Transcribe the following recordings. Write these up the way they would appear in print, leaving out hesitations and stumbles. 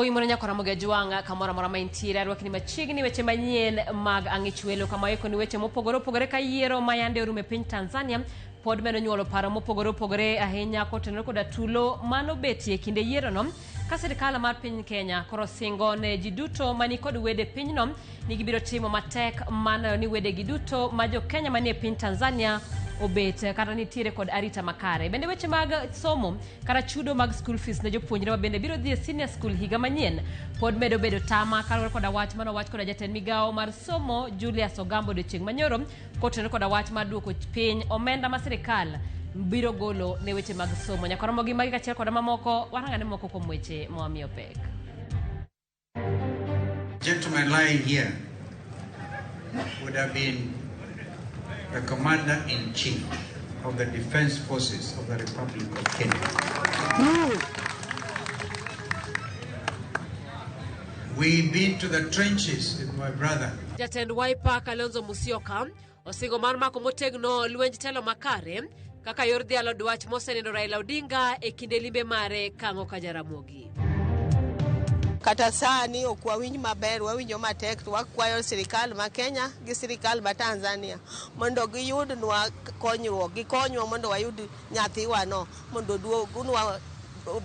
Oimore nyako Ramogi Ajwang' kamoro amora ma intiere arwakni machiegni weche manyien mag ang'ich welo kama waikoni weche mopogore opogore ka yiero ma yande orumo e piny Tanzania pod medo nyuolo paro mopogore opogore ahinya kotenore koda tulo manobetie e kinde yierono ka sirkal mar piny Kenya koro singo ne ji duto mani kod wede pinyno ni gibiro timo matek manoyo ni wedegi duto ma jo Kenya manie piny Tanzania obet kata nitiere kod arita makare. Bende weche mag somo kata chudo mag school fees ne jopuonjre ma bende biro dhi e senior school higa manyien pod medo bedo tama kaluwore koda wach mane owach koda jatend migawo mar somo Julius Ogambo odiochieng' manyoro kotenore koda wach mar duoko piny omenda ma sirikal biro golo ne weche mag somo. Nyaka romo gi magi kaachiel koda mamoko, warang'ane moko kuom weche mwamiyo pek. Gentleman lying here would have been the commander-in-chief of the Defense Forces of the Republic of Kenya. We've been to the trenches with my brother. Jatend Wiper Kalonzo Musyoka osingo mar mako motegno lwenj telo makare kaka yor dhialo dwach mosenindo Raila Odinga e kinde limbe mare Kang'o ka Jaramogi. Kata sani ok wawinj maber, wawinjo matek to wakwayo sirikal ma Kenya gi sirikal ma Tanzania mondo giyudnwa konyruok, gikonywa mondo wayud nyathiwano mondo oduognwa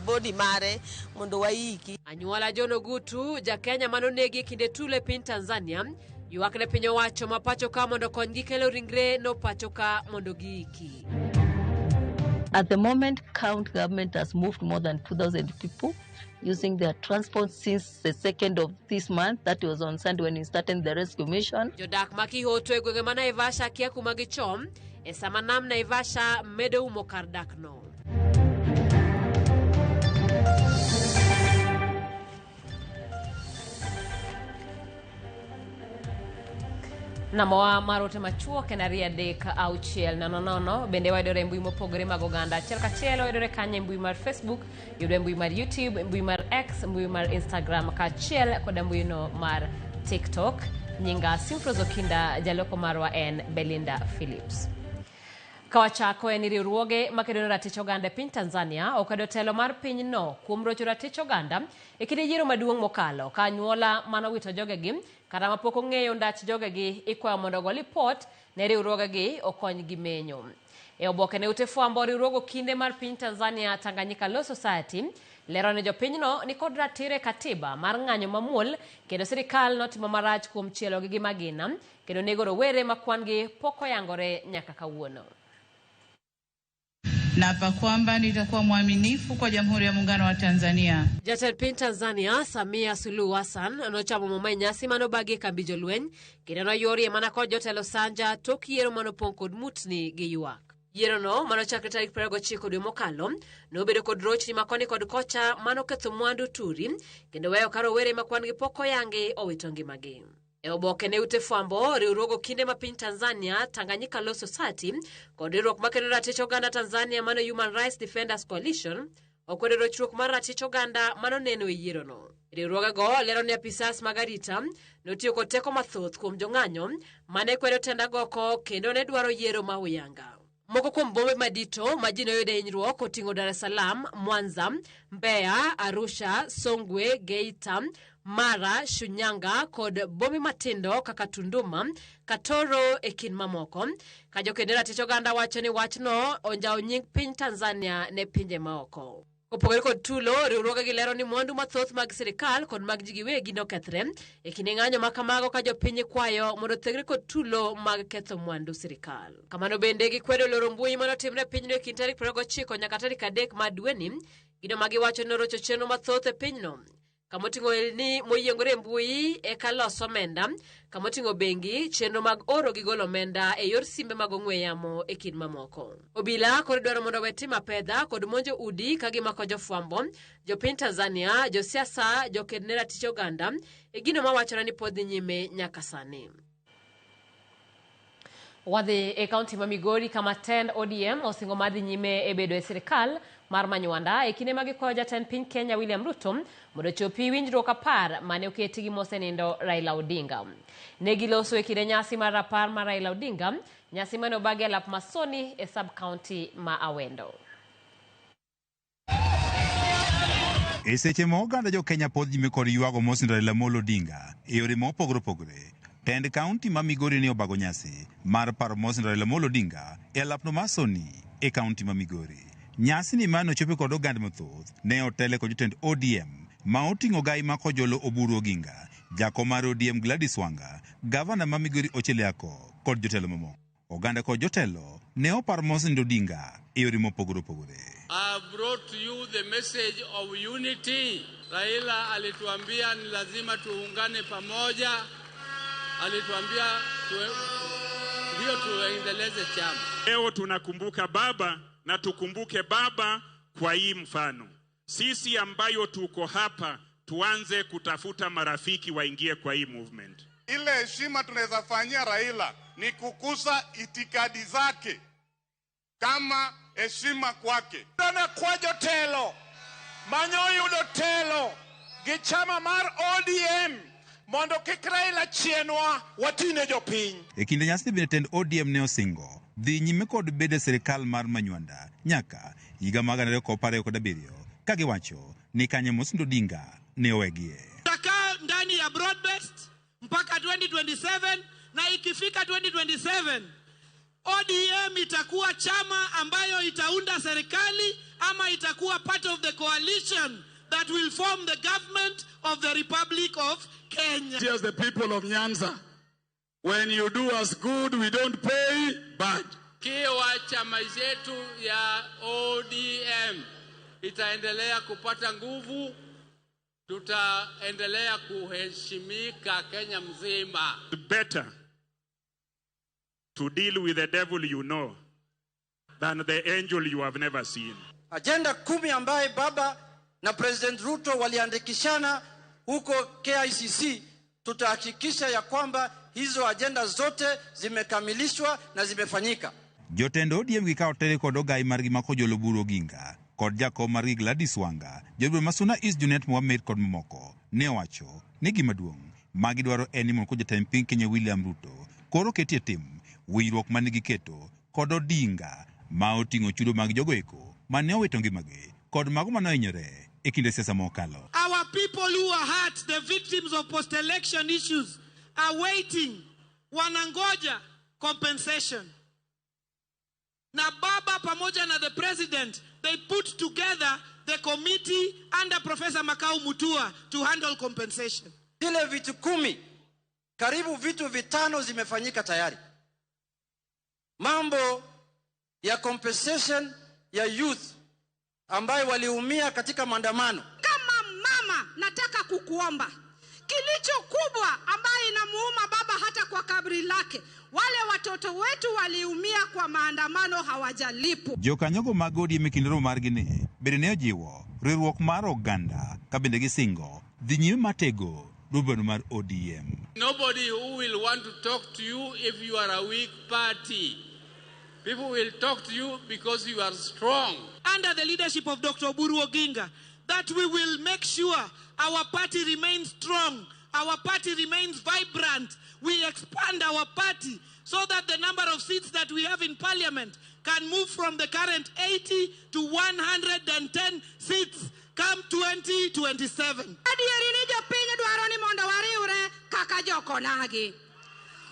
body mare mondo waiki. Anyuola John Ogutu, ja Kenya manonegi e kinde tulo e piny Tanzania, ywak ne piny owacho ma pacho ka mondo okonygi kelo ringre no pacho ka mondo giiki. At the moment, county government has moved more than 2,000 people using their transport since the 2nd of this month. That was on Sunday when we started the rescue mission. Jodak ma Kihoto e gwenge ma Naivasha kia kuma gichom e sama nam Naivasha medo umo kar dakno. Nambawa mar ote machuok en 23600. Bende wayudore e mbui mopogore mag oganda. Achiel kachiel wayudore kanyo e mbui mar Facebook, yudore e mbui mar YouTube, mbui mar X, mbui mar Instagram kaachiel koda mbuino mar TikTok. Nyinga Simfrose Okinda, jaloko marwa en Belinda Phillips. Kawachako en ni riwruoge makedo ne ratich oganda e piny Tanzania okwedo telo mar pinyno kuom rocho ratich oganda e kinde yiero maduong' mokalo ka anyuola manowito jogegi kata mapok ong'eyo ndach jogegi ikwayo mondo ogo lipot ne riwruogegi okonygi menyo. E oboke ne ute fwambo riwruog okinde mar piny Tanzania Tanganyika Law Society lero ni jopinyno nikod ratiro e katiba mar ng'anyo mamuol kendo sirikal notimo marach kuom chielogi gi magina kendo nego rowere ma kwan-gi pok oyangore nyaka kawuono. Naapa kwamba nitakuwa mwaminifu kwa Jamhuri ya Muungano wa Tanzania. Jatend piny Tanzania Samia Suluhu Hassan nochamo muma e nyasi mane obagi e kambi jolweny kendo noyuorie mana kod jotelo Sanja tok yiero mane opong' kod mutni gi ywak. Yierono manochakre tarik 29 dwe mokalo nobedo kod rochni ma koni kod kocha manoketho mwandu turi kendo weyo ka rowere ma kwan gi pok oyangi owito ngimagi. E oboke ne ute fwambo, riwruog okinde ma piny Tanzania, Tanganyika Law Society, kod riwruok makedo ratich oganda Tanzania mano Human Rights Defenders Coalition, okwedo rochruok mar ratich oganda manoneno e yierono. Riwruogego lero ni apisas mag arita notiyo kod teko mathoth kuom jong'anyo mane kwedo tend agoko kendo ne dwaro yiero ma huyanga. Moko kuom bombe madito ma ji noyude hinyruok oting'o Dar es Salaam, Mwanza, Mbeya, Arusha, Songwe, Geita, Mara, Shunyanga kod bombe matindo kaka Tunduma, Katoro e kind mamoko. Ka joked ne ratich oganda wacho ni wachno onjawo nying piny Tanzania ne pinje maoko. Kopogore kod tulo, riwruoge gi lero ni mwandu mathoth mag sirikal kod mag ji giwegi nokethre e kinde ng'anyo ma kamago ka jopiny ikwayo mondo othegre kod tulo mag ketho mwandu sirikal. Kamano bende gikwedo loro mbui manotimre e pinyno e kind tarik 29 nyaka tarik 3 mar dweni, gino ma giwacho ni norocho chenro mathoth e pinyno. Kama oting'o ohelni moyiengore e mbui eka los omenda, kama oting'o bengi, chenro mag oro gi golo omenda e yor simbe mag ong'we yamo e kind mamoko. Obila koro idwaro mondo owe timo apedha kod monjo udi ka gimako jofwambo, jopiny Tanzania, josiasa, joked ne ratich oganda e gino mawachore ni pod dhi nyime nyaka sani. Wadhi e kaunti ma Migori kama tend ODM osingo mar dhi nyime e bedo e sirikal mar Manywanda e kinde ma gikwayo jatend piny Kenya William Ruto mondo ochopi winjruok 10 mane oketi gi mosenindo Raila Odinga. Ne giloso e kinde nyasi mar rapar mar Raila Odinga, nyasi mane obagi e lap Masoni e sub county ma Awendo. E seche ma oganda jo Kenya pod nyime kod ywago mos Raila Amolo Odinga e yore ma opogore opogore, tend kaunti ma Migori ne obago nyasi mar paro mos Raila Amolo Odinga e alapno mar Soni e kaunti ma Migori. Nyasi ni mane ochopi kod oganda mathoth ne otele kod jotend ODM ma oting'o gai ma Kojolo Oburu Oginga, jakom mar ODM Gladys Wanga, gavana ma Migori Ochieng Ako kod jotelo mamoko. Oganda kod jotelo ne oparo mos Odinga e yore mopogore opogore. I brought to you the message of unity. Raila alituambia ni lazima tuungane pamoja, alituambia ndio tuendeleze chama. Leo tunakumbuka baba na tukumbuke baba kwa hii mfano. Sisi ambayo tuko hapa tuanze kutafuta marafiki waingie kwa hii movement. Ile heshima tunaweza fanyia Raila ni kukuza itikadi zake kama heshima kwake. Dona kwa jotelo manyoyudo telo gi chama mar ODM mondo kik Raila chienwa watine jopiny. E kinde nyasi bende tend ODM ne osingo dhi nyime kod bedo e sirikal mar Manywanda nyaka higa mar 2027 ka giwacho ni kanye Moses Odinga ne owegie. Tutakaa ndani ya broad-based mpaka 2027 na ikifika 2027 ODM itakuwa chama ambayo itaunda serikali ama itakuwa part of the coalition that will form the government of the Republic of Kenya. Here's the people of Nyanza. When you do us good, we don't pay bad. Kiwa chama chetu ya ODM itaendelea kupata nguvu, tutaendelea kuheshimika Kenya mzima. Better to deal with the devil you know than the angel you have never seen. Agenda 10 ambaye baba na President Ruto waliandikishana huko KICC, tutahakikisha ya kwamba hizo agenda zote zimekamilishwa na zimefanyika. Jotend ODM gikawo tere kod ogai margi ma Kojolo Oburu Oginga kod jakom margi Gladys Wanga, jobura ma Suna East Junet Mohamed kod mamoko ne owacho ni gima duong' ma gidwaro en ni mondo jatend piny Kenya William Ruto koro ketie tim winjruok mane giketo kod Odinga ma oting'o chudo mag jogo eko mane owito ngimagi kod mago mane ohinyore e kinde siasa mokalo. Our people who are hurt, the victims of post-election issues, are waiting, wanangoja compensation. Na baba pamoja na the president, they put together the committee under Professor Makau Mutua to handle compensation. Zile vitu 10, karibu vitu 5 zimefanyika tayari. Mambo ya compensation ya youth ambaye waliumia katika maandamano. Kama mama nataka kukuomba, kilicho kubwa ambaye inamuuma baba hata kwa kabri lake, wale watoto wetu waliumia kwa maandamano hawajalipwa. Jokanyogo mag ODM e kinde romo margi ni bende ne ojiwo riwruok mar oganda ka bende gisingo dhi nyime matego duond mar ODM. Nobody who will want to talk to you if you are a weak party. People will talk to you because you are strong. Under the leadership of Dr. Oburu Oginga, that we will make sure our party remains strong, our party remains vibrant. We expand our party so that the number of seats that we have in parliament can move from the current 80 to 110 seats come 2027. Adieri ni jopiny dwaro ni mondo wariwre kaka jokonagi.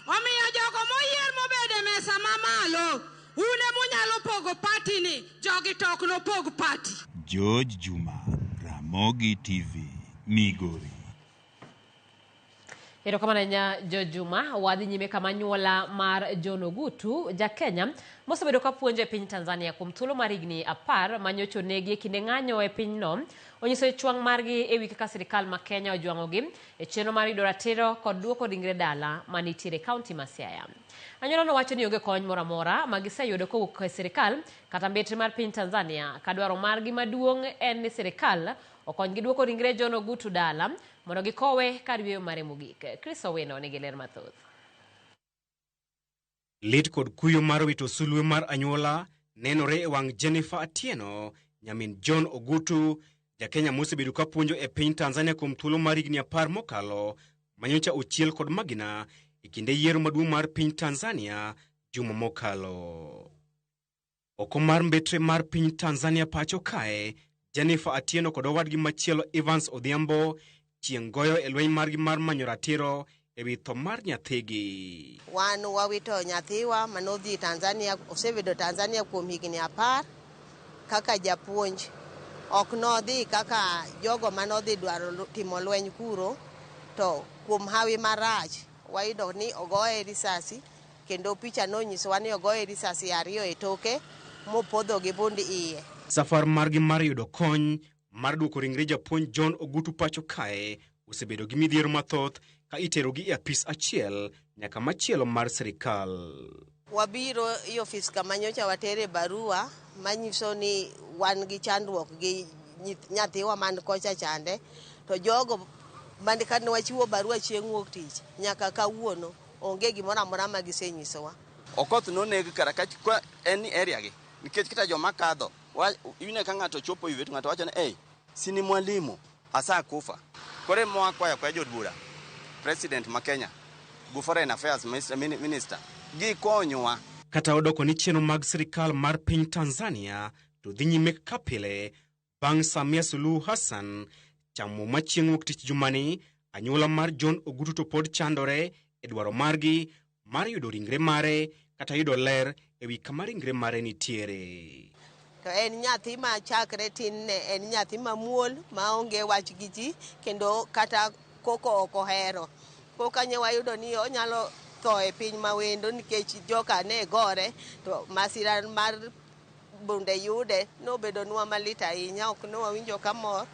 Omiyo jogo moyier mobedo e mesa mamalo, une munyalo pogo party ni, jogi to ok nopog party. George Juma, Ramogi TV, Migori. Erokamano ahinya George Juma. Wadhi nyime kama anyuola mar John Ogutu, ja Kenya mosebedo ka puonjo e piny Tanzania kuom thuolo mar higni 10 manyocha onegi e kinde ng'anyo e pinyno, onyiso ich wang' margi ewi kaka sirikal ma Kenya ojwang'ogi e chenro mar yudo ratiro kod duoko ringre dala manitiere e kaunti ma Siaya. Anyuola no wacho ni onge kony moro amora ma giseyudo kowuok e sirikal kata mbetre mar piny Tanzania, ka dwaro margi maduong' en ni sirikal okonygi duoko ringre John Ogutu dala mondo gikowe kar yweyo mare mogik. Chris Owino nigi ler mathoth. Lit kod kuyo mar wito sulwe mar anyuola nenore e wang' Jennifer Atieno, nyamin John Ogutu, ja Kenya mosebedo ka puonjo e piny Tanzania kuom thuolo mar higni 10 mokalo, manyocha ochiel kod magina e kinde yiero maduong' mar piny Tanzania juma mokalo. Oko mar mbetre mar piny Tanzania pacho kae, Jennifer Atieno kod owadgi machielo Evans Odhiambo chieng' goyo e lweny margi mar manyo ratiro ewi tho mar nyathigi. Wan wawito nyathiwa manodhi Tanzania, osebedo Tanzania kuom higni 10 kaka japuonj. Ok nodhi kaka jogo manodhi dwaro timo lweny kuro, to kuom hawi marach wayudo ni ogoye risasi, kendo picha nonyisowa ni ogoye risasi 2 e toke mopodho gi bund iye. Safar margi mar yudo kony mar duoko ringre japuonj John Ogutu pacho kae osebedo gi midhiero mathoth ka iterogi e apis achiel nyaka machielo mar sirikal. Wabiro e ofis kama nyocha watere barua manyiso ni wan gi chandruok gi nyathiwa man kocha chande, to jogo man kane wachiwo barua chieng' wuok tich nyaka kawuono onge gimoro amora ma gisenyisowa. Okoth noneg karakach kwa en ni area gi nikech kata joma kadho ine ka ng'ato chopo iwe to ng'ato wacho ni ei sini mwalimu asa kufa. Kore mwa kwayo kwa jod bura, President ma Kenya, go Foreign Affairs Minister, gikonywa. Kata odoko ni chenro mag sirikal mar piny Tanzania to dhi nyime kaka pile bang' Samia Suluhu Hassan chamo muma chieng' wuok tich jumani, anyuola mar John Ogutu to pod chandore e dwaro margi mar yudo ringre mare kata yudo ler ewi kama ringre mare nitiere. To en nyathi ma chakre tin ne en nyathi mamuol maonge wach gi ji, kendo kata koko ok ohero. Koka nye wayudo ni onyalo tho e piny mawendo nikech joka ne gore, to masira mar bunde yude nobedonwa malit ahinya, ok ne wawinjo ka mor,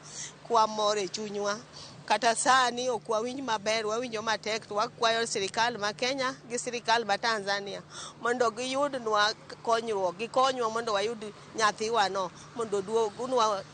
kwa mor e chunywa. Kata sani ok wawinj maber, wawinjo matek, to wakwayo sirikal ma Kenya gi sirikal ma Tanzania mondo giyudnwa konyruok, gikonywa mondo wayud nyathiwano, mondo oduognwa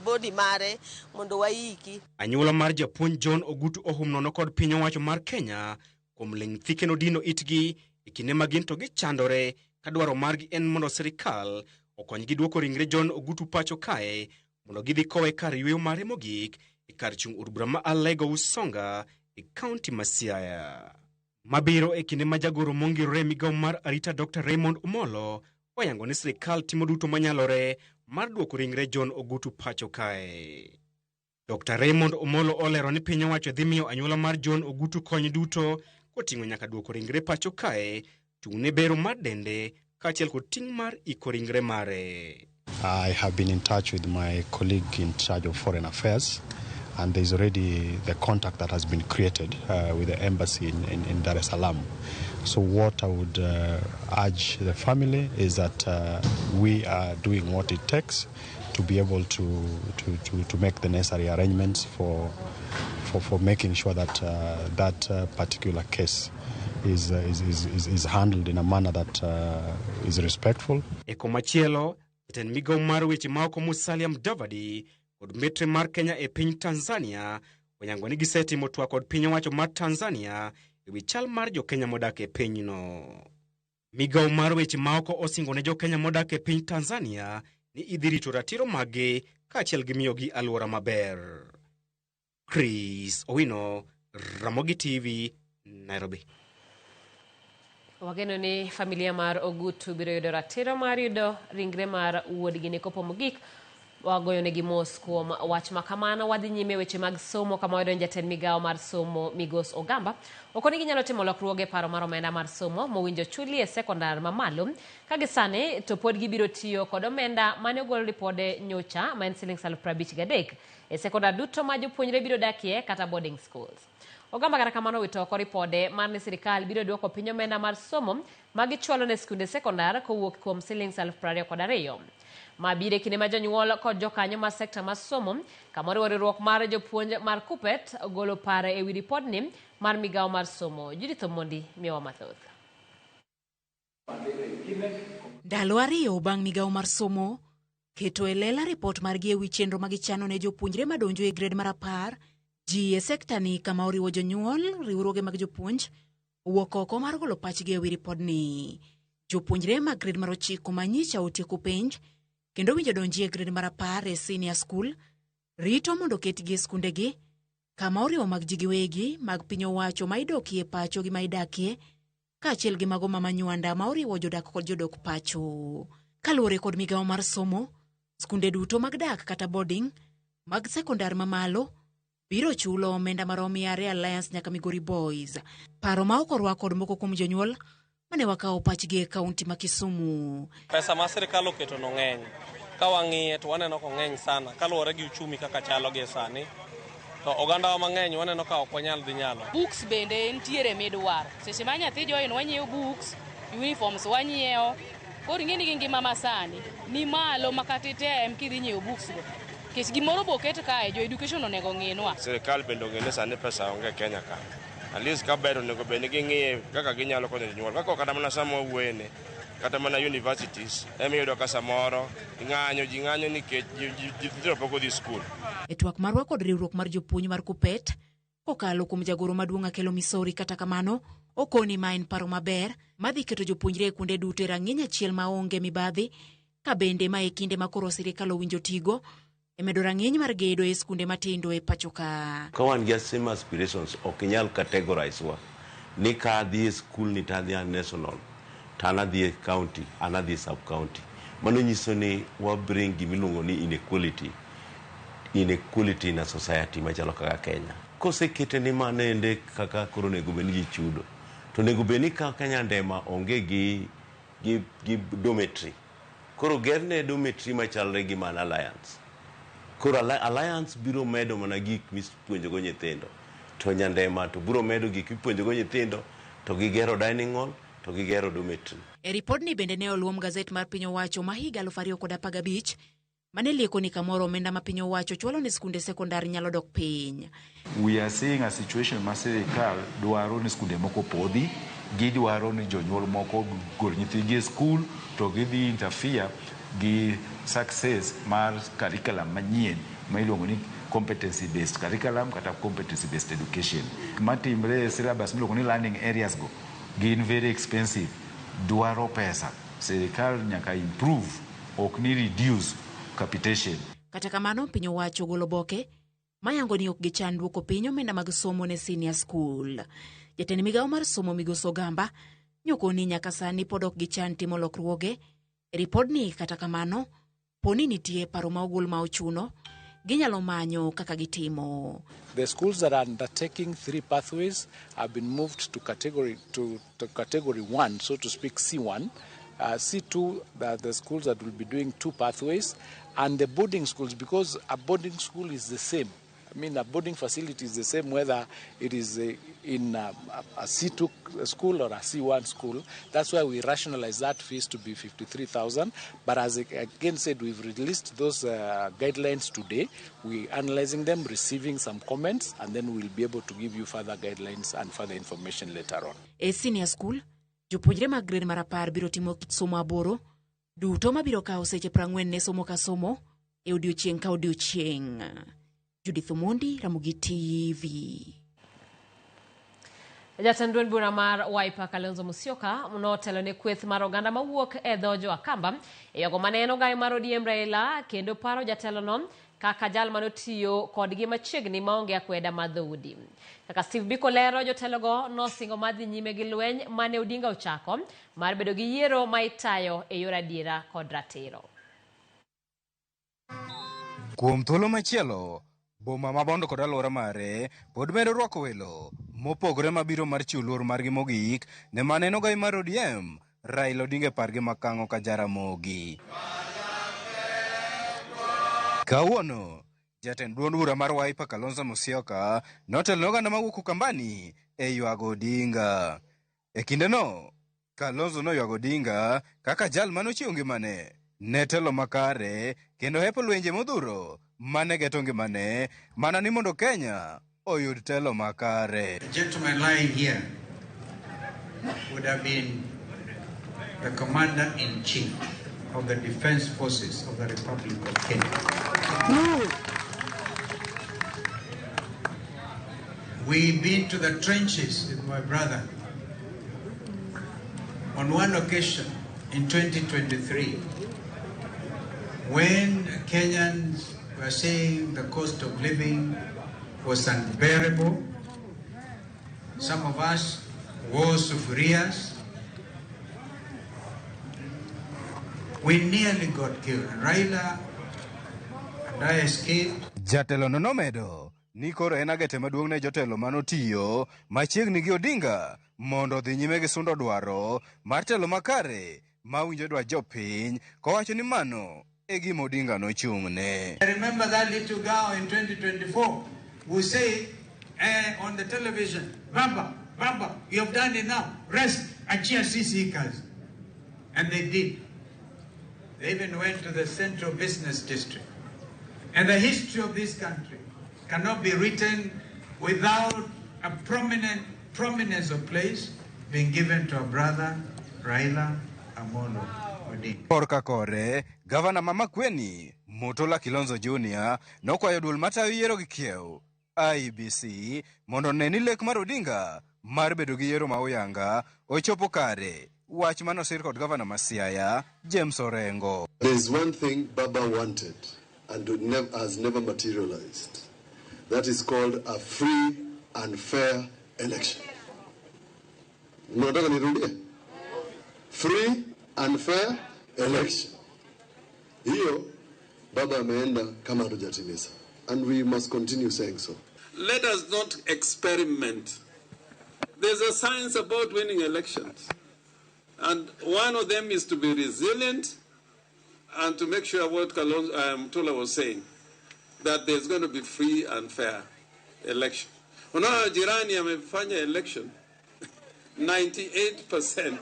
body mare mondo waiki. Anyuola mar japuonj John Ogutu ohum nono kod piny owacho mar Kenya kuom ling' thi kendo dino itgi e kinde ma gin to gichandore ka dwaro margi en mondo sirikal okonygi duoko ringre John Ogutu pacho kae mondo gidhi kowe kar yweyo mare mogik e kar chung' od bura ma Alego Usonga e kaunti ma Siaya. Mabiro e kinde ma jagoro mongirore e migawo mar arita Dr. Raymond Omolo oyango ni sirikal timo duto manyalore mar duoko ringre John Ogutu pacho kae. Dr. Raymond Omolo olero ni piny owacho dhi miyo anyuola mar John Ogutu kony duto koting'o nyaka duoko ringre pacho kae, chung'ne bero mar dende kaachiel kod ting' mar iko ringre mare. I have been in touch with my colleague in charge of foreign affairs, and there's already the contact that has been created with the embassy in Dar es Salaam. So what I would urge the family is that we are doing what it takes to be able to make the necessary arrangements for making sure that that particular case is handled in a manner that is respectful. E komachielo, jatend migawo mar weche maoko Musalia Mudavadi kod mitre mar Kenya e piny Tanzania oyango ni gisetimo twak kod piny owacho mar Tanzania ewi chal mar jokenya modak e pinyno. Migawo mar weche maoko osingo ne jokenya modak e piny Tanzania ni idhi rito ratiro maggi kaachiel gi miyogi alwora maber. Chris Owino, Ramogi TV, Nairobi. Wageno ni familia mar Ogutu biro yudo ratiro mar yudo ringre mar wuodgi ne kopo mogik. Wagoyonegi mos kuom wach ma kamano. Wadhi nyime weche mag somo kama wayudo ni jatend migawo mar somo Migos Ogamba okoni ginyalo timo lokruoge e paro mar omenda mar somo mowinjo chuli e sekondar mamalo ka gisani to pod gibiro tiyo kod omenda mane ogol ripode nyocha ma en siling 53,000 e sekondar duto ma jopuonjre biro dakie kata boarding schools. Ogamba kata kamano owito oko ripode mar ni sirikal biro duoko piny omenda mar somo ma gichwalo ne skunde sekondar kowuok kuom siling 22,000. Ma biro e kinde ma jonyuol kod jokanyo mar sekta mar somo kama oriwo riwruok mar jopuonj mar KUPPET ogolo paro ewi ripodni mar migawo mar somo. Judith Omondi miyowa mathoth. Ndalo 2 bang' migawo mar somo keto e lela ripot margi ewi chenro ma gichano ne jopuonjre madonjo e grade mar 10, ji e sekta ni kama oriwo jonyuol, riwruoge mag jopuonj owuok oko mar golo pachgi ewi ripodni. Jopuonjre mag grade mar 9 ma nyicha otieko penj kendo winjo donji e grade mar 10 e senior school rito mondo oketgi e skundegi kama oriwo mag ji giwegi, mag piny owacho ma idokie pacho gi ma idakie, kaachiel gi mago ma manywanda ma oriwo jodak kod jodok pacho. Kaluwore kod migawo mar somo, Skunde duto mag dak kata boarding mag sekondar mamalo biro chulo omenda marom yare Alliance nyaka Migori Boys. Paro ma ok orwak kod moko kuom jonyuol mane wakawo pachgi e kaunti ma Kisumu. Pesa ma sirkal oketo no ng'eny. Ka wang'iye to waneno kong'eny sana kaluwore gi uchumi kaka chalo gie sani. To ogandawa mang'eny waneno ka ok wanyal dhi nyalo. Books bende nitiere midwaro. Seche ma nyathi join wanyiewo books, uniforms wanyiewo. Koro ing'e ni gi ngima masani ni malo ma kata item kidhi nyiewo books go. Nikech gimoro be oket kae, jo education onego ng'inwa. Sirkal bende ong'e ni sani pesa onge e Kenya ka. At least ka ber onego bed ni ging'iye kaka ginyalo konyo jonyuol. Kaka kata mana sama wawuoyeni, kata mana universities ema iyudo ka samoro ng'anyo ji ng'anyo nikech nyithindo pok odhi skul. E twak marwa kod riwruok mar jopuonj mar KUPPET kokalo kuom jagoro maduong' Akelo Misori kata kamano okoni ma en paro maber madhi keto jopuonjre e kuonde duto e rang'iny achiel maonge mibadhi ka bende ma e kinde ma koro sirikal owinjo tigo e medo rang'iny mar gedo e skunde matindo e pacho ka. Ka wan gi same aspirations ok inyal categorize wa ni ka adhi e skul ni to adhi a national to an adhi e county an adhi e sub county. Mano nyiso ni wa bring gimiluongo ni inequality inequality in a society machalo kaka Kenya. Kosekete ni mano ende kaka koro onego bed ni ji chudo to onego bed ni kaka Nyandema onge gi dormitory. Koro gerne dormitory machalre gi man Alliance. Koro Alliance biro medo mana gik mipuonjogo nyithindo. To Nyandema to biro medo gik mipuonjogo nyithindo to gigero dining hall to gigero dormitory. E ripodni bende ne oluom gazet mar piny owacho ma higa 2015 mane lieko ni kamoro omenda ma piny owacho chwalo ne skunde sekondar nyalo dok piny. We are seeing a situation ma sirikal dwaro ni skunde moko podhi, gidwaro ni jonyuol moko gol nyithindgi e skul to gidhi interfere gi success mar curriculum manyien ma iluongo ni competency based curriculum kata competency based education. Matimre e syllabus miluongo ni learning areas go gin very expensive, dwaro pesa. Sirikal nyaka improve, ok ni reduce capitation. Kata kamano piny owacho ogolo oboke mayango ni ok gichan duoko piny omenda mag somo ne senior school. Jatend migawo mar somo Migosi Ogamba nyokoni nyaka sani pod ok gichan timo lokruoge e ripodni. Kata kamano poni nitie paro ma ogol ma ochuno ginyalo manyo kaka gitimo. The schools that are undertaking 3 pathways have been moved to category 1, so to speak, C1. C2 are the schools that will be doing 2 pathways, and the boarding schools, because a boarding school is the same. I mean, a boarding facility is the same whether it is in a C2 school or a C1 school. That's why we rationalize that fees to be 53,000. But as I again said, we've released those guidelines today. We're analyzing them, receiving some comments, and then we'll be able to give you further guidelines and further information later on. E senior school, jopuonjre mag grade mar 10 biro timo kit somo 8 duto mabiro kawo seche 40 ne somo ka somo e odiochieng' ka odiochieng'. Judith Omondi, Ramogi TV. Jatend duond bura mar Wiper Kalonzo Musyoka notelo ne kweth mar oganda mawuok e dho jo Akamba e yogo mane en ogayo mar ODM Raila kendo paro jatelono kaka jal manotiyo kodgi machiegni maonge akweda mar dhoudi. Kaka Steve Biko lero, jotelogo nosingo mar dhi nyime gi lweny mane Odinga ochako mar bedo gi yiero ma itayo e yor adiera kod ratiro. Kuom thuolo machielo, boma ma Bondo kod alwora mare pod medo rwako welo mopogore mabiro mar chiwo luor margi mogik ne mane en ogai mar ODM Raila Odinga e pargi ma Kang'o ka Jaramogi. Kawuono, jatend duond bura mar Wiper Kalonzo Musyoka notelo ne oganda mawuok Ukambani e ywago Odinga. E kindeno, Kalonzo noywago Odinga kaka jal manochiwo ngimane ne telo makare kendo hepo lwenje modhuro mane geto ngimane mana ni mondo Kenya oyud telo makare. The gentleman lying here would have been the commander-in-chief of the Defense Forces of the Republic of Kenya. We've been to the trenches with my brother. On one occasion in 2023, when Kenyans were saying the cost of living was unbearable, some of us wore sufurias. We nearly got killed. Raila I escaped. Jatelo no nomedo ni koro en agete maduong' ne jotelo manotiyo machiegni gi Odinga mondo odhi nyime gi sundo dwaro mar telo makare mawinjo dwach jopiny kowacho ni mano e gima Odinga nochung'ne. I remember that little girl in 2024 who said on the television, Baba, Baba, you have done enough. Rest, achia sisi kazi. And they did. They even went to the Central Business District. And the history of this country cannot be written without a prominence of place being given to our brother Raila Amolo Odinga. Korka kore, gavana ma Makueni, Mutula Kilonzo Jr. nokwayo duol matayo yiero gi kiew IEBC mondo one ni lek mar Odinga mar bedo gi yiero ma oyanga ochopo kare. Wach manosir kod gavana ma Siaya, James Orengo. There is one thing Baba wanted and has never materialized. That is called a free and fair election. Mnataka nirudie? Free and fair election. Hiyo Baba ameenda kama hatujatimiza. And we must continue saying so. Let us not experiment. There's a science about winning elections. And one of them is to be resilient and to make sure what Mutula was saying, that there's going to be free and fair election. Unaona jirani amefanya election 98%.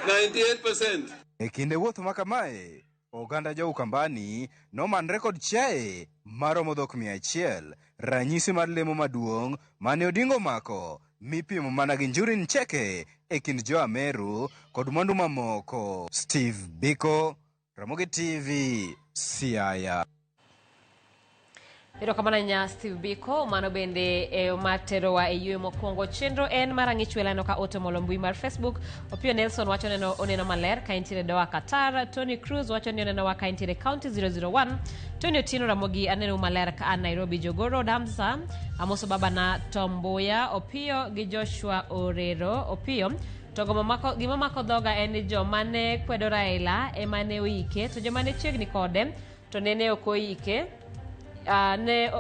98%. E kinde wuoth ma kamae, oganda jo Ukambani nomanre kod chiaye maromo dhok 100, ranyisi mar lemo maduong' mane Odinga omako mipimo mana gi Njuri Ncheke e kind jo Ameru kod mwandu mamoko. Steve Biko, Ramogi TV, Siaya. Erokamano ahinya Steve Biko, mano bende e materowa e yweyo mokwongo. Chenro en mar ang'ich welano ka ote molo mbui mar Facebook. Opiyo Nelson wacho neno oneno maler ka entiere Doha Qatar. Tony Cruz wacho ni onenowa ka entiere County 001. Tony Otieno Ramogi aneno maler ka an Nairobi Jogoro Hamza. Amoso baba na Tom Mboya Opiyo gi Joshua Orero Opiyo. To gima mako dhoga en ni joma ne kwedo Raila ema ne oike, to joma ne chiegni kode to nene ok oike. Nene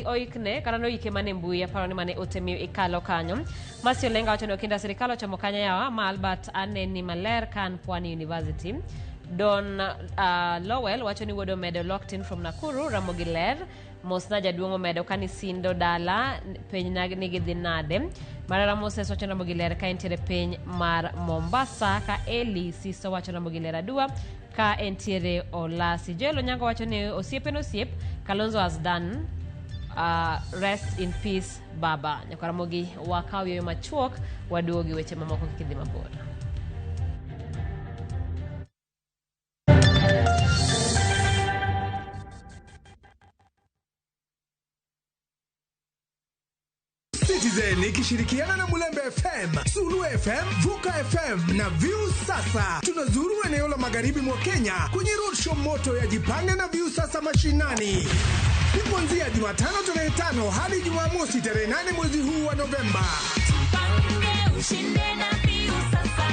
oikne kata noike mane mbui aparo ni mane ote miyo ikalo kanyo. Masi Olenga wacho ni okinda sirikal ochomo kanya yawa ma Albert aneni maler ka an Pwani University. Don Lowell wacho ni wuod Omedo locked in from Nakuru. Ramogi ler mosna jaduong' Omedo kani sindo dala piny nigi dhi nade. Marara Moses wacho ni Ramogi ler ka entiere piny mar Mombasa. Ka Eli Siso wacho ni Ramogi ler adua ka entiere Olasi. Joel Onyango wacho ni osiepe en osiep. Kalonzo has done. Rest in peace baba. Nyaka Ramogi wakaw yoyo machuok waduogo gi weche mamoko kik idhi mabor. Citizen ikishirikiana na Mulembe FM, Sulu FM, Vuka FM na View Sasa. Tunazuru eneo la magharibi mwa Kenya kwenye roadshow moto ya Jipange na View Sasa mashinani. Ni kuanzia Jumatano tarehe 5 hadi Jumamosi tarehe 8 mwezi huu wa Novemba. Jipange ushinde na View Sasa.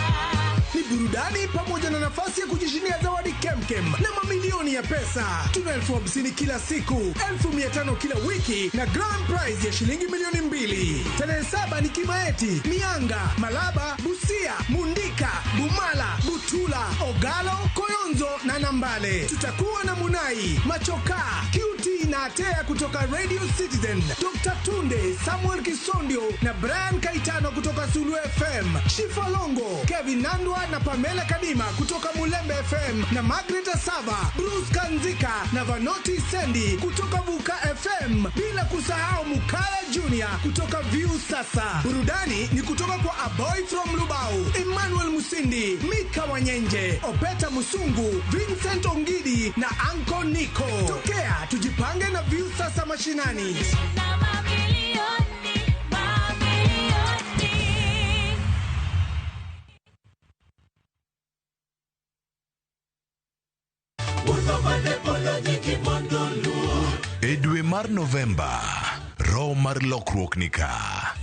Ni burudani pamoja na nafasi ya kujishindia zawadi kemkem na mamilioni ya pesa. Tuna 50,000 kila siku, 500,000 kila wiki na grand prize ya shilingi 2,000,000. Tarehe 7 ni Kimaeti, Mianga, Malaba, Busia, Mundika, Bumala, Butula, Ogalo, Koyonzo na Nambale. Tutakuwa na Munai, Machoka, QT na Atea kutoka Radio Citizen, Dr. Tunde, Samuel Kisondio na Brian Kaitano kutoka Sulu FM, Shifa Longo, Kevin Nandwa na Pamela Kadima kutoka Mulembe FM na Margaret Asava, Bruce Kanzika na Vanoti Sendi kutoka Vuka FM, bila kusahau Mukaya Junior kutoka View Sasa. Burudani ni kutoka kwa A Boy from Lubao, Emmanuel Musindi, Mika Wanyenje, Opeta Musungu, Vincent Ongidi na Anko Nico. Tokea tujipange na View Sasa mashinani. E dwe mar Novemba, roho mar lokruok ni ka.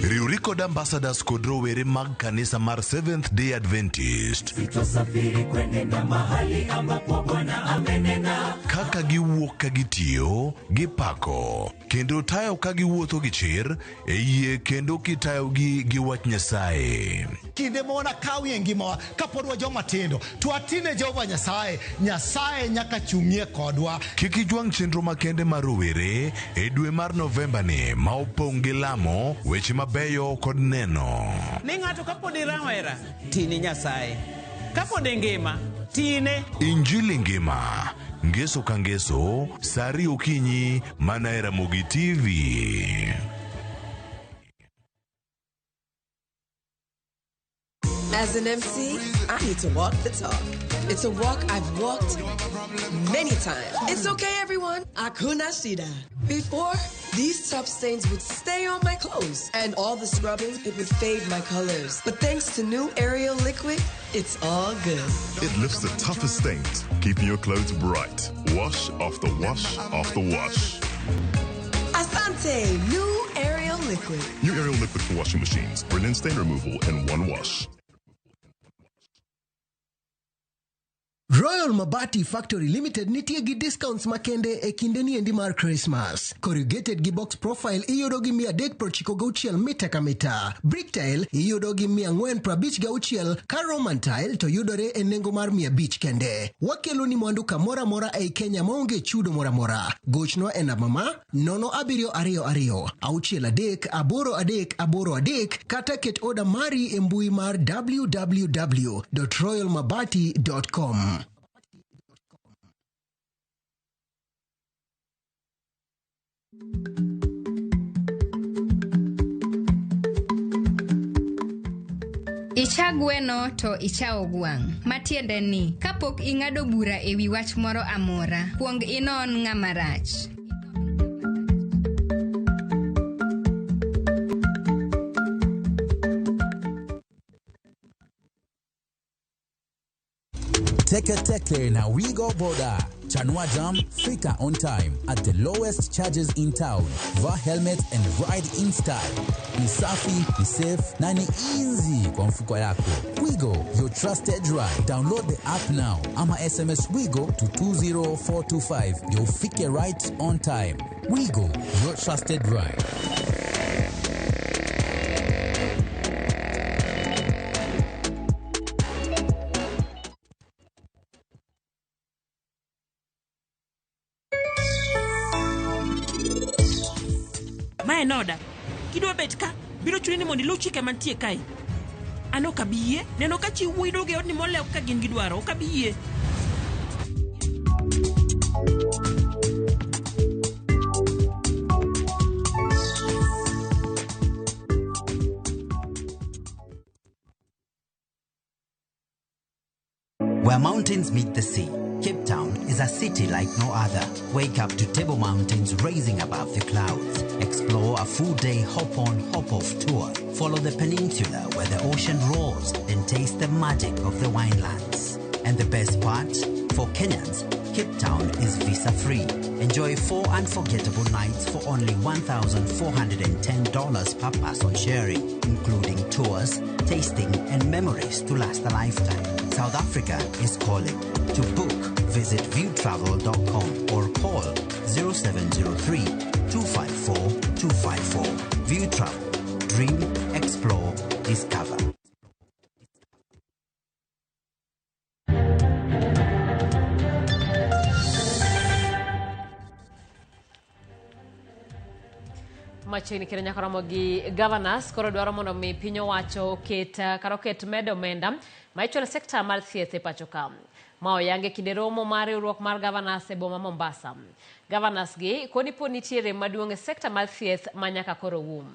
Riwri koda Ambassadors kod rowere mag kanisa mar Seventh Day Adventist. Sitosafiri kwenenda mahali ambapo Bwana amenena. Kaka giwuok ka gitiyo, gipako, kendo tayo ka giwuotho gi chir, e yie kendo kitayogi gi wach Nyasaye. Kinde ma wanakawie ngimawa kapod wa joma tindo to watine Jehova Nyasaye, Nyasaye nyaka chung'ie kodwa. Kik ijwang' chenro makende mar rowere e dwe mar Novemba ni ma opong' gi lamo, weche mabeyo kod neno. Ni ng'ato kapod irawera, tini Nyasaye. Kapod ingima, tine. Injili ngima, ngeso ka ngeso, saa ariyo okinyi, mana e Ramogi TV. As an MC, I need to walk the talk. It's a walk I've walked many times. It's okay, everyone. Akuna Shida. Before, these tough stains would stay on my clothes, and all the scrubbing, it would fade my colors. But thanks to new Ariel liquid, it's all good. It lifts the toughest stains, keeping your clothes bright. Wash after wash after wash. Asante, new Ariel liquid. New Ariel liquid for washing machines. Brilliant stain removal in one wash. Royal Mabati Factory Limited nitie gi discounts makende e kinde niendi mar Christmas. Corrugated gi box profile iyudo gi 396 mita ka mita. Brick tile iyudo gi 456 ka Roman tile to yudore e nengo mar 500 kende. Wakelo ni mwandu kamoro amora ei Kenya maonge chudo moro amora. Gochnwa e namba ma 0722 63 8383 kata ket oda mari e mbui mar www.royalmabati.com. Icha gweno to ichawo gwang'. Matiende ni, kapok ing'ado bura e wi wach moro amora, kuong inon ng'ama rach. Teke Teke na Wigo Boda. Chanua Jam, fika on time at the lowest charges in town. Vaa helmet and ride in style. Ni safi, ni safe na ni easy kwa mfuko yako. Wigo, your trusted ride. Download the app now ama SMS Wigo to 20425. You'll fike right on time. Wigo, your trusted ride. Mae noda. Kidwa bet ka, biro chuni ni mondo iluw chike mantie kae. An ok abi yie neno ka chi wuoyi duogo e odni molew kaka gin gidwaro. Ok abi yie. Where mountains meet the sea, Cape Town is a city like no other. Wake up to Table Mountains rising above the clouds. Explore a full-day hop-on, hop-off tour. Follow the peninsula where the ocean roars and taste the magic of the winelands. And the best part? For Kenyans, Cape Town is visa-free. Enjoy 4 unforgettable nights for only $1,410 per person sharing, including tours, tasting, and memories to last a lifetime. South Africa is calling. To book, visit viewtravel.com or call 0703 254 254. View Travel. Dream, explore, discover. Machiegni kendo nyaka romo gi governors koro dwaro mondo mi piny owacho oket kata oket medo omenda ma ichulo e sekta mar thieth e pacho ka. Ma oyange kinde romo mar riwruok mar governors e boma Mombasa. Governors gi koni pod nitie rem maduong' e sekta mar thieth ma nyaka koro um.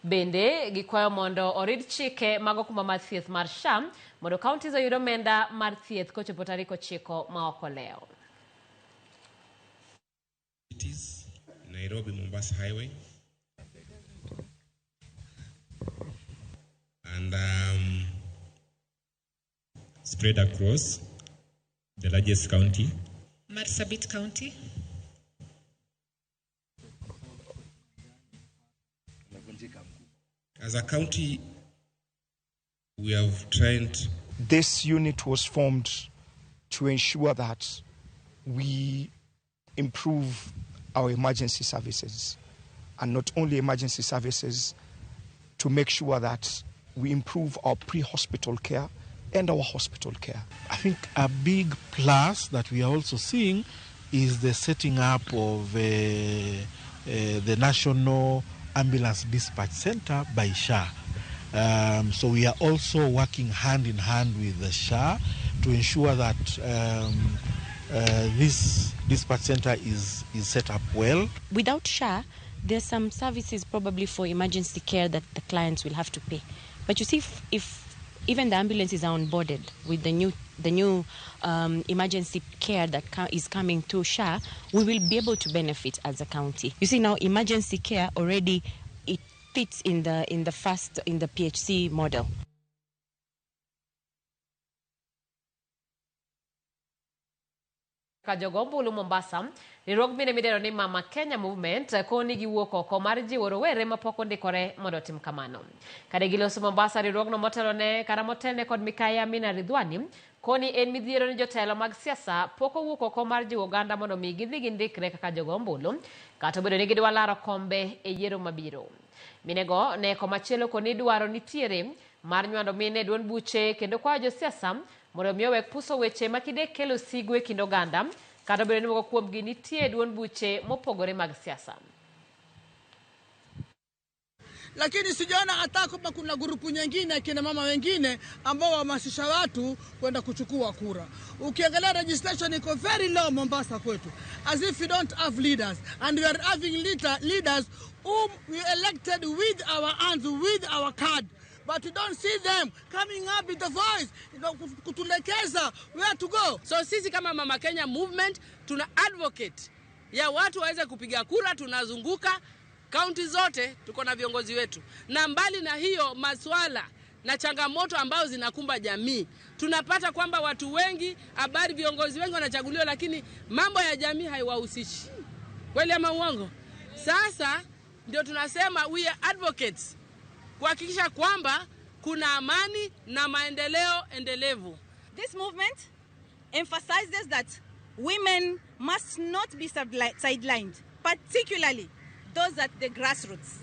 Bende gikwayo mondo orid chike mag okumba mar thieth mar SHA mondo counties oyud omenda mar thieth kochopo tarik 9 ma ok olewo. Nairobi Mombasa Highway. And spread across the largest county, Marsabit County, As a county, we have trained. This unit was formed to ensure that we improve our emergency services, and not only emergency services, to make sure that we improve our pre-hospital care and our hospital care. I think a big plus that we are also seeing is the setting up of the National Ambulance Dispatch Center by SHA. So we are also working hand in hand with the SHA to ensure that this dispatch center is set up well. Without SHA, there's some services probably for emergency care that the clients will have to pay. But you see, if even the ambulances are onboarded with the new emergency care that is coming through SHA, we will be able to benefit as a county. You see, now emergency care already, it fits in the PHC model. Ka jogo ombulu Mombasa, riwruog mine midendo ni Mama Kenya Movement koni giwuok oko mar jiwo rowere mapok ondikore mondo otim kamano. Kane giloso Mombasa, riwruogno motelone kata motelne kod Mikai Amina Ridhwani koni en midhiero ni jotelo mag siasa pok owuok oko mar jiwo oganda mondo mi gidhi gindikre kaka jogo ombulu, kata obedo ni gidwa laro kombe e yiero mabiro. Minego ne komachielo koni dwaro nitiere mar nywando mine e duond buche kendo kwayo josiasa mondo mi owek puso weche makinde kelo sigu e kind oganda, kata obedo ni moko kuomgi nitie e duond buche mopogore mag siasa. Lakini sijaona hata kama kuna grupu nyingine akina mama wengine ambao wahamasisha watu kwenda kuchukua kura. Ukiangalia registration iko very low Mombasa kwetu, as if we don't have leaders, and we are having leaders whom we elected with our hands, with our card. But we don't see them coming up with the voice, kutulekeza where to go. So sisi kama Mama Kenya Movement tuna advocate ya watu waweze kupiga kura. Tunazunguka kaunti zote, tuko na viongozi wetu. Na mbali na hiyo maswala na changamoto ambazo zinakumba jamii, tunapata kwamba watu wengi, habari viongozi wengi wanachaguliwa, lakini mambo ya jamii haiwahusishi. Kweli ama uongo? Sasa ndio tunasema we are advocates kuhakikisha kwamba kuna amani na maendeleo endelevu. This movement emphasizes that women must not be sidelined, particularly those at the grassroots,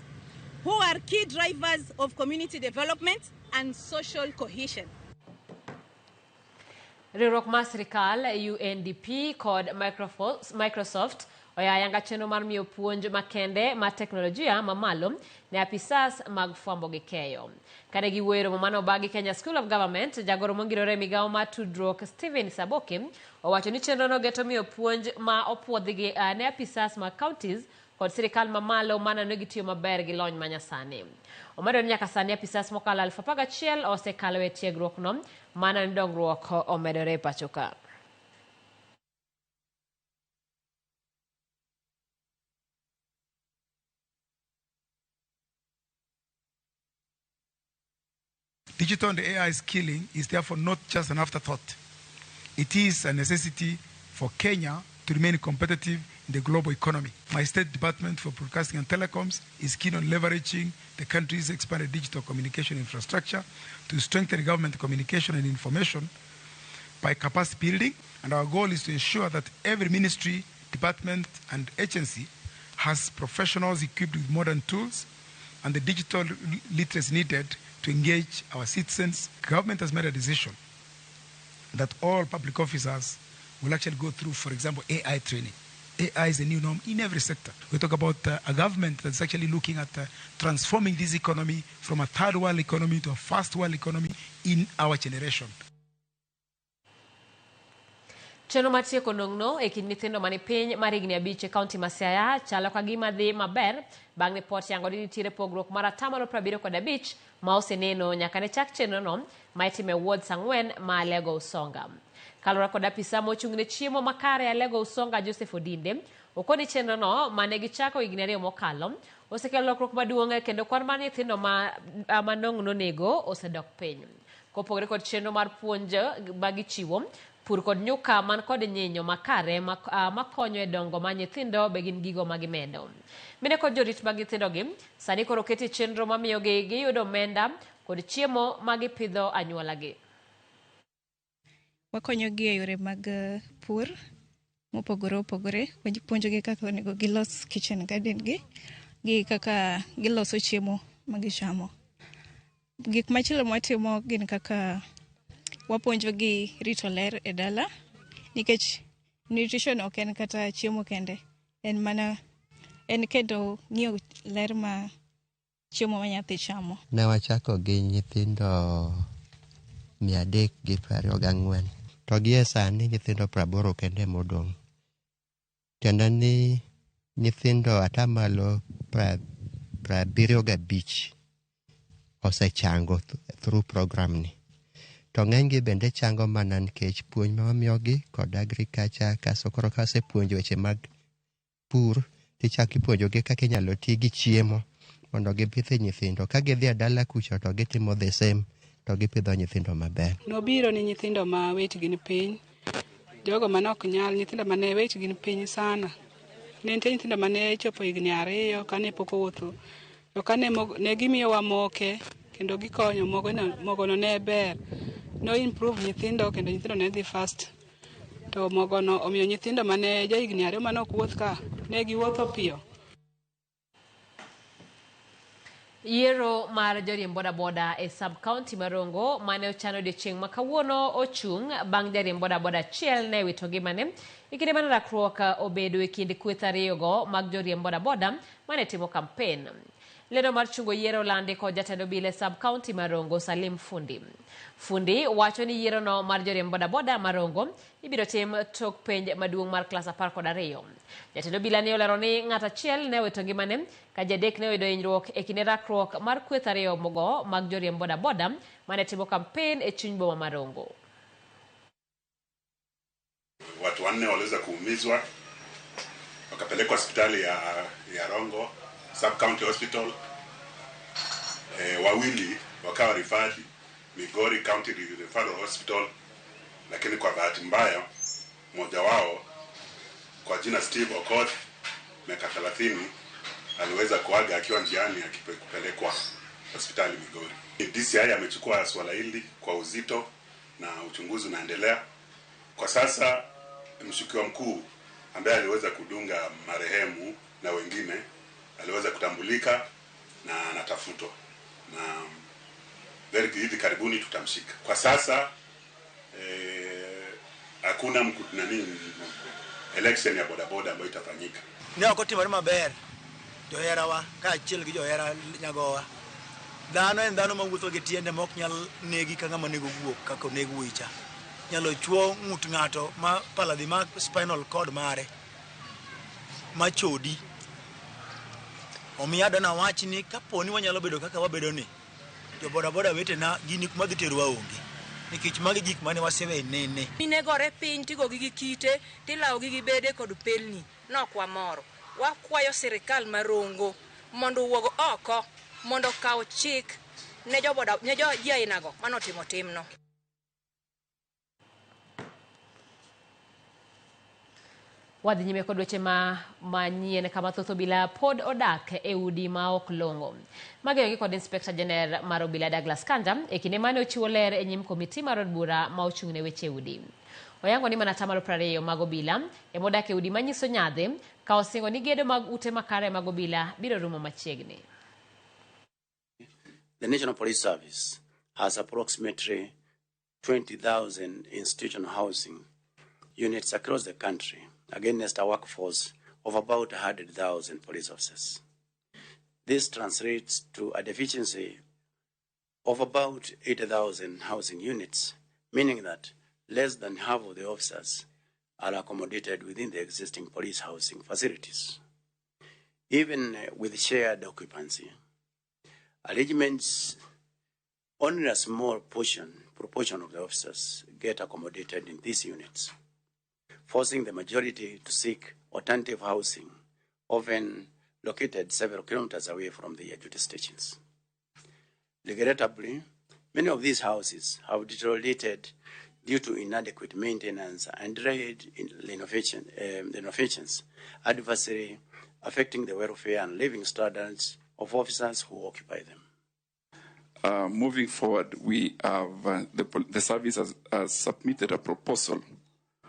who are key drivers of community development and social cohesion. Riwruok mar sirikal UNDP kod Microsoft oyayanga chenro mar miyo puonj makende mar teknolojia mamalo ne apisas mag fwambo gi keyo. Kane giwuoyo e romo mane obagi Kenya School of Government, jagoro mongirore e migawo mar tudruok Stephen Saboke owacho ni chenrono geto miyo puonj ma opuodhi gi ne apisas mag counties kod sirikal mamalo maneno gitiyo maber gi lony manyasani. Omedo ni nyaka sani apisas mokalo 11,000 osekalo e tiegruokno maneno ni dongruok omedore e pacho ka. Digital and AI skilling is therefore not just an afterthought. It is a necessity for Kenya to remain competitive in the global economy. My State Department for Broadcasting and Telecoms is keen on leveraging the country's expanded digital communication infrastructure to strengthen government communication and information by capacity building. And our goal is to ensure that every ministry, department, and agency has professionals equipped with modern tools and the digital literacy needed to engage our citizens. Government has made a decision that all public officers will actually go through, for example, AI training. AI is a new norm in every sector. We talk about a government that's actually looking at transforming this economy from a third world economy to a first world economy in our generation. Chenro mar tieko nong'no e kind nyithindo mani piny mar higni 5 e kaunti ma Siaya chalo ka gima dhi maber bang' ripot yango ni nitiere pogruok mar 75% ma oseneno nyaka ne chak chenrono ma itimo e wards 4 ma Alego Usonga. Kaluwore kod apisa mochung' ne chiemo makare Alego Usonga Joseph Odinde, okoni chenrono mane gichako higni 2 mokalo osekelo lokruok maduong' kendo kwan mar nyithindo ma nong'no nego osedok piny. Kopogore kod chenro mar puonj ma gichiwo, Pur kod nyuka man kod nyinyo makare makonyo e dongo ma nyithindo be gin gigo ma gimedo. Mine kod jorit mag nyithindogi sani koro oketi chenro mamiyogi giyudo omenda kod chiemo ma gipidho anyuolagi. Wakonyogi e yore mag pur mopogore opogore. Wapuonjogi kaka onego gilos kitchen garden gi kaka giloso chiemo ma gichamo. Gik machielo mwatimo gin kaka wapuonjogi rito ler e dala, nikech nutrition ok en kata chiemo kende, en mana en kendo ng'iyo ler ma chiemo ma nyathi chamo. Ne wachako gi nyithindo 324 to gie sani nyithindo 80 kende modong'. Tiende ni nyithindo atamalo 75 osechango through program ni. To ng'enygi bende chango mana nikech puonj ma wamiyogi kod agriculture, kaso koro kasepuonjo weche mag pur, tichako ipuonjogi kaka inyalo ti gi chiemo mondo gipidh nyithindo. Ka gidhi e dala kucho to gitimo the same to gipidho nyithindo maber. Nobiro ni nyithindo ma weight gi ni piny, jogo mane ok nyal, nyithindo mane weight gi ni piny sana. Ne nitie nyithindo mane chopo higni 2 kane pok owuotho, to kane ne gimiyowa moke kendo gikonyo, mogono ne ber. No improve nyithindo kendo nyithindo ne dhi fast. To mogono omiyo nyithindo mane jo higni 2 mane ok wuoth ka, ne giwuotho piyo. Yiero mar joriemb bodaboda e sub-county ma Rongo mane ochano odiechieng' ma kawuono ochung' bang' jariemb bodaboda achiel ne wito ngimane e kinde mane rakruok obedo e kind kweth ariyogo mag joriemb bodaboda mane timo kampen. Lendo mar chungo yiero olandi kod jatend obila e sub-county ma Rongo Salim Fundi. Fundi wacho ni yierono mar joriemb bodaboda ma Rongo ibiro tim tok penj maduong' mar klas 12. Jatend obila ne olero ni ng'at achiel ne owito ngimane ka ji adek ne oyudo hinyruok e kinde rakruok mar kweth ariyo mogo mag joriemb bodaboda mane timo kampen e chuny boma ma Rongo. Watu 4 waliweza kuumizwa wakapelekwa hospitali ya Rongo Sub County Hospital. Wawili wakawa referred Migori County Referral Hospital, lakini kwa bahati mbaya mmoja wao kwa jina Steve Okoth miaka 30 aliweza kuaga akiwa njiani akipelekwa hospitali Migori. DCI amechukua swala hili kwa uzito na uchunguzi unaendelea. Kwa sasa mshukiwa mkuu ambaye aliweza kudunga marehemu na wengine aliweza kutambulika na anatafutwa, na very hivi karibuni tutamshika. Kwa sasa hakuna election ya bodaboda ambayo itafanyika. Ne ok otimore maber joherawa kaachiel gi johera nyagowa. Dhano en dhano mawuotho gi tiende ma ok nyal negi ka ng'ama nego guok kaka oneg wuoyi cha. Nyalo chuo ng'ut ng'ato ma pala dhi mak spinal cord mare ma chodi. Omiyo adwa wach ni kaponi wanyalo bedo kaka wabedo ni, jo bodaboda wetena gini kuma dhi terowa onge, nikech magi gik mane wasewe nene. Mine gore piny tigogi gi kite tilawogi gi bede kod pelni, nok wamoro. Wakwayo sirikal ma Rongo mondo owuog oko mondo okaw chik ne jo boda ne jo ji ainago manotimo timno. Wadhi nyime kod weche manyien kama thoth obila pod odak e udi ma ok long'o. Magogi kod Inspector General mar obila Douglas Kanja e kinde mane ochiwo ler e nyim komiti mar od bura ma ochung' ne weche udi. Oyango ni mana 20% mag obila ema odak e udi manyiso nyadhi, ka osingo ni gedo mag ute makare mag obila biro rumo machiegni. The National Police Service has approximately 20,000 institutional housing units across the country, against a workforce of about 100,000 police officers. This translates to a deficiency of about 80,000 housing units, meaning that less than half of the officers are accommodated within the existing police housing facilities. Even with shared occupancy arrangements, only a small proportion of the officers get accommodated in these units, forcing the majority to seek alternative housing, often located several kilometers away from the duty stations. Regrettably, many of these houses have deteriorated due to inadequate maintenance and delayed renovations, adversely affecting the welfare and living standards of officers who occupy them. Moving forward, we have the service has submitted a proposal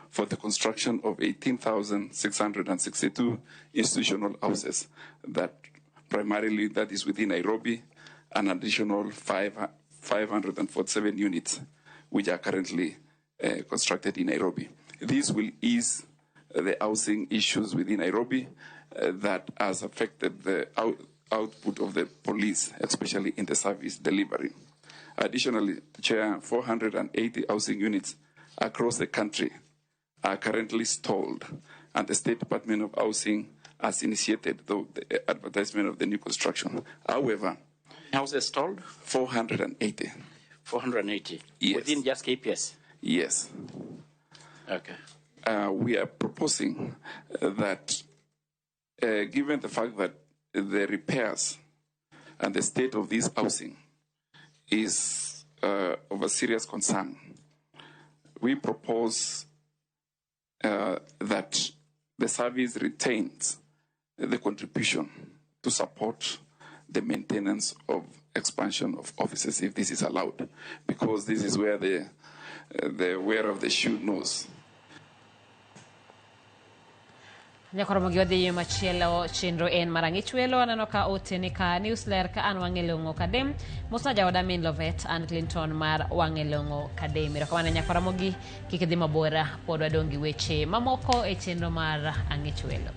for the construction of 18,662 institutional houses that primarily that is within Nairobi, an additional 547 units which are currently constructed in Nairobi. This will ease the housing issues within Nairobi that has affected the output of the police, especially in the service delivery. Additionally, Chair, 480 housing units across the country are currently stalled, and the State Department of Housing has initiated the advertisement of the new construction. However, houses stalled? 480. 480? Yes. Within just KPS? Yes. Okay. We are proposing that, given the fact that the repairs and the state of this housing is of a serious concern, we propose that the service retains the contribution to support the maintenance of expansion of offices if this is allowed, because this is where the wearer of the shoe knows. Nyakoromogi wadhi machielo chenro en marang'ich welo aneno ka ote ka newsletter ka an wang'e long'o kadem mosna jaoda min Lovet an Clinton mar wang'e long'o kadem. Erokamano nyakoromogi kik idhi mabora pod wadong' gi weche mamoko e chenro mar ang'ich welo.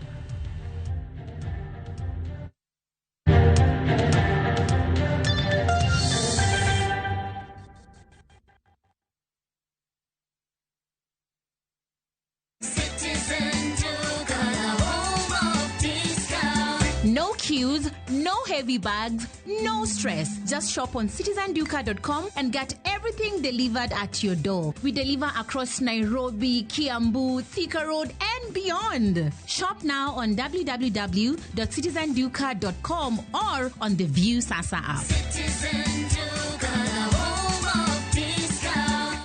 No queues, no heavy bags, no stress. Just shop on citizenduka.com and get everything delivered at your door. We deliver across Nairobi, Kiambu, Thika Road, and beyond. Shop now on www.citizenduka.com or on the View Sasa app. Citizen Duka, the home of discount.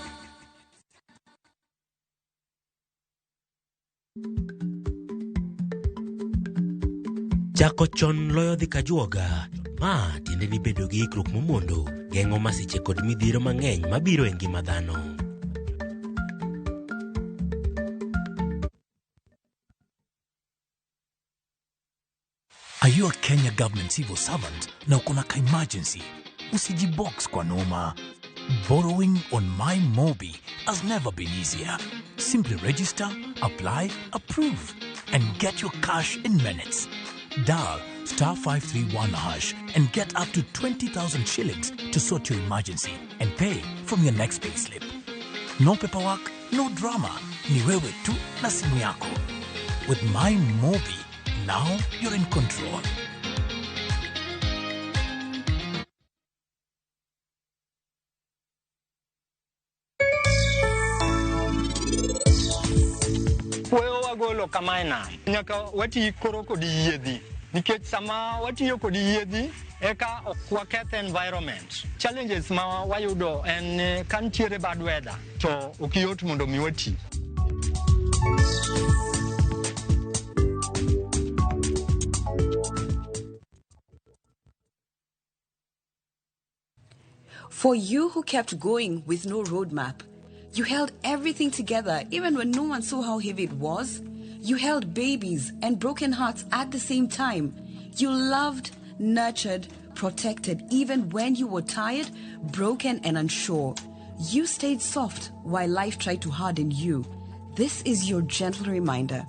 Chako chon loyo dhi kajuoga. Ma tiende ni bedo gi ikruok momondo geng'o masiche kod midhiero mang'eny mabiro e ngima dhano. Are you a Kenya government civil servant na uko na ka emergency? Usijibox kwa noma. Borrowing on MyMobi has never been easier. Simply register, apply, approve, and get your cash in minutes. Dial star 531 hash and get up to 20,000 shillings to sort your emergency and pay from your next payslip. No paperwork, no drama. Ni wewe tu na simu yako. With MyMobi, now you're in control. Weyo wagolo kamae nam nyaka wati koro kod yiedhi nikech sama watiyo kod yiedhi eka ok waketh environment. Challenges ma wayudo en ni ka nitiere bad weather to ok yot mondo mi wati. For you who kept going with no roadmap, you held everything together even when no one saw how heavy it was. You held babies and broken hearts at the same time. You loved, nurtured, protected even when you were tired, broken, and unsure. You stayed soft while life tried to harden you. This is your gentle reminder.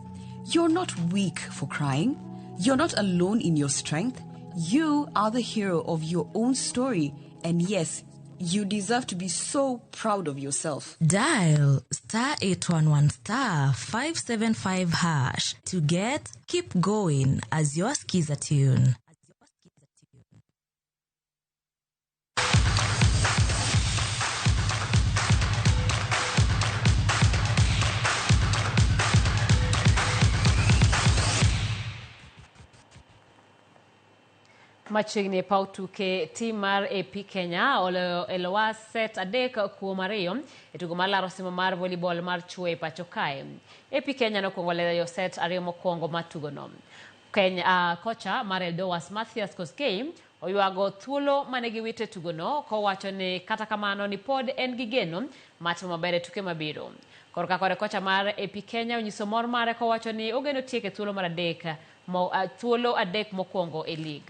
You're not weak for crying. You're not alone in your strength. You are the hero of your own story. And yes, you deserve to be so proud of yourself. Dial star 811 star 575 hash to get Keep Going as your skiza tune. Machiegni e paw tuke, tim mar AP Kenya oloyo Eloa set 3-2 e tugo mar laro osimbo mar volleyball mar chwo e pacho kae. AP Kenya nokwongo loyo set 2 mokwongo mar tugono. Kenya, kocha mar Eldowas Mathias Kosgei oywago thuolo mane giwito e tugono kowacho ni kata kamano ni pod en gi geno mar timo maber e tuke mabiro. Korka kode kocha mar AP Kenya onyiso mor mare kowacho ni ogeno tieko e thuolo mar adek thuolo 3 mokwongo e lig.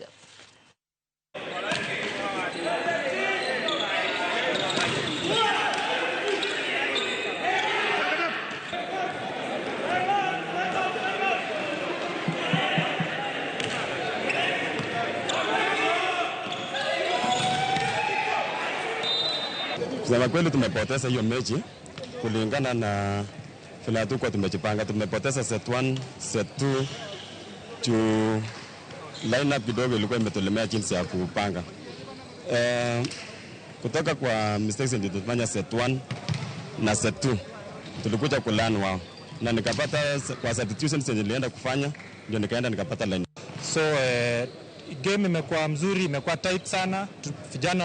Kusema kweli tumepoteza hiyo mechi kulingana na vile hatukuwa tumejipanga. Tumepoteza set 1, set 2, juu lineup kidogo ilikuwa imetulemea jinsi ya kupanga. Kutoka kwa mistakes ndio tulifanya set 1 na set 2. Tulikuja kulearn wao. Na nikapata kwa substitutions zenye nilienda kufanya ndio nikaenda nikapata line. So game imekuwa mzuri, imekuwa tight sana. Vijana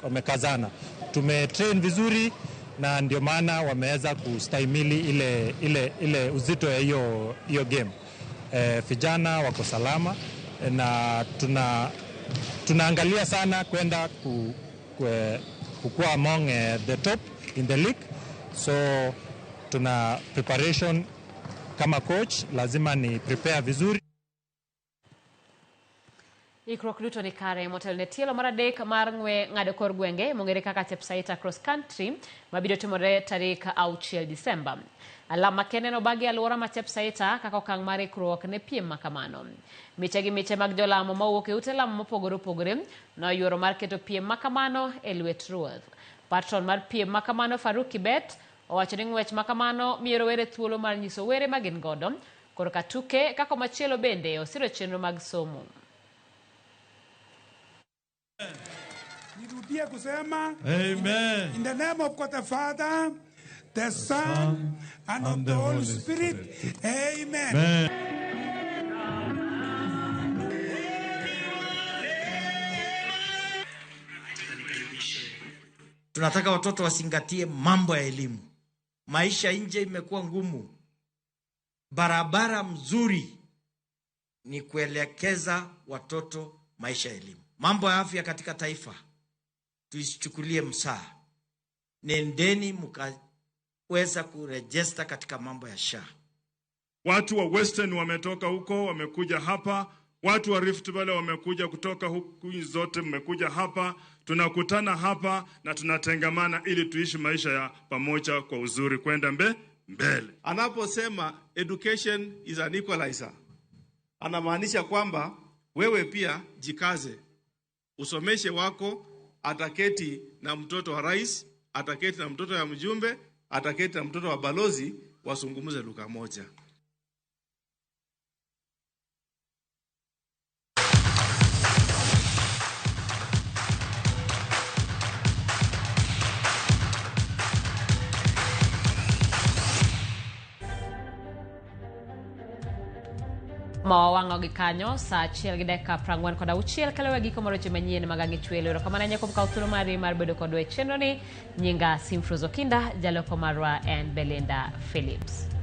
wamekazana. Tumetrain vizuri na ndio maana wameweza kustahimili ile uzito ya hiyo game. Vijana wako salama na tunaangalia sana kwenda kukua among the top in the league. So tuna preparation kama coach lazima ni prepare vizuri. Ikruok duto ni kare motelo ne tielo mar 3 mar ng'we ng'ado kor gwenge mong'ere kaka Chepsaita Cross Country mabiro timore tarik 6 Disemba. Alama makende nobagi e alwora ma Chepsaita kaka okang' mar ikruok ne piem makamano. Miche gi miche mag jolamo mowuok e ute lamo mopogore opogore noyuoro mar keto piem makamano e lwet ruoth. Patron mar piem makamano Faruk Kibet owacho ni ng'wech makamano miyo rowere thuolo mar nyiso were ma gin godo korka tuke kaka machielo bende osiro chenro mag somo. Nirudie kusema Amen. In the name of God the Father, the Son, and of the Holy Spirit. Amen. Amen. Tunataka watoto wasingatie mambo ya elimu. Maisha nje imekuwa ngumu. Barabara mzuri ni kuelekeza watoto maisha ya elimu. Mambo ya afya katika taifa tuisichukulie msaa. Nendeni mkaweza kurejesta katika mambo ya SHA. Watu wa Western wametoka huko wamekuja hapa, watu wa Rift Valley wamekuja kutoka huku zote, mmekuja hapa, tunakutana hapa na tunatengamana ili tuishi maisha ya pamoja kwa uzuri kwenda mbele. Anaposema education is an equalizer, anamaanisha kwamba wewe pia jikaze. Usomeshe wako, ataketi na mtoto wa rais, ataketi na mtoto wa mjumbe, ataketi na mtoto wa balozi, wasungumuze lugha moja. Mawawang'o gi kanyo saa 1:46 kalewe giko mar weche manyien mag Ang'e Chwele. Erokamano ahinya kuom kawo thuolo mari mar bedo kodwa e chenro ni. Nyinga Simfruz Okinda, jaloko marwa en Belinda Phillips.